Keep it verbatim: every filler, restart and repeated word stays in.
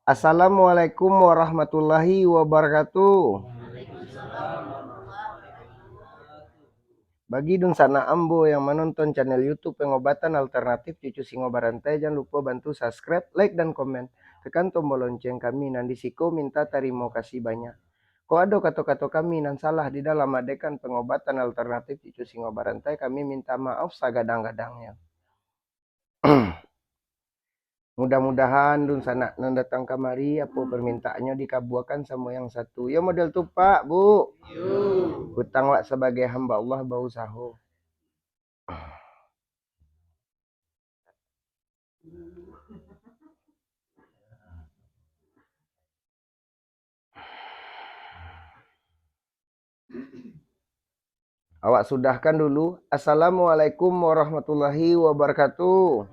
Assalamualaikum warahmatullahi wabarakatuh. Bagi dunsanak ambo yang manonton channel YouTube Pengobatan Alternatif Cucu Singo Barantai, jan lupo bantu subscribe, like, dan komen. Tekan tombol lonceng kami nan di siko, minta tarimo kasih banyak. Kok ado kato-kato kami nan salah di dalam maadekan pengobatan alternatif cucu singo barantai, kami minta maaf sagadang-gadangnyo. Mudah-mudahan dunsanak nan datang kamari, apo permintaannyo dikabuakan samo yang satu. Yo model tu, Pak, Bu? Yo. Utang wak sabagai hamba Allah bausaho. Awak sudahkan dulu. Assalamualaikum warahmatullahi wabarakatuh.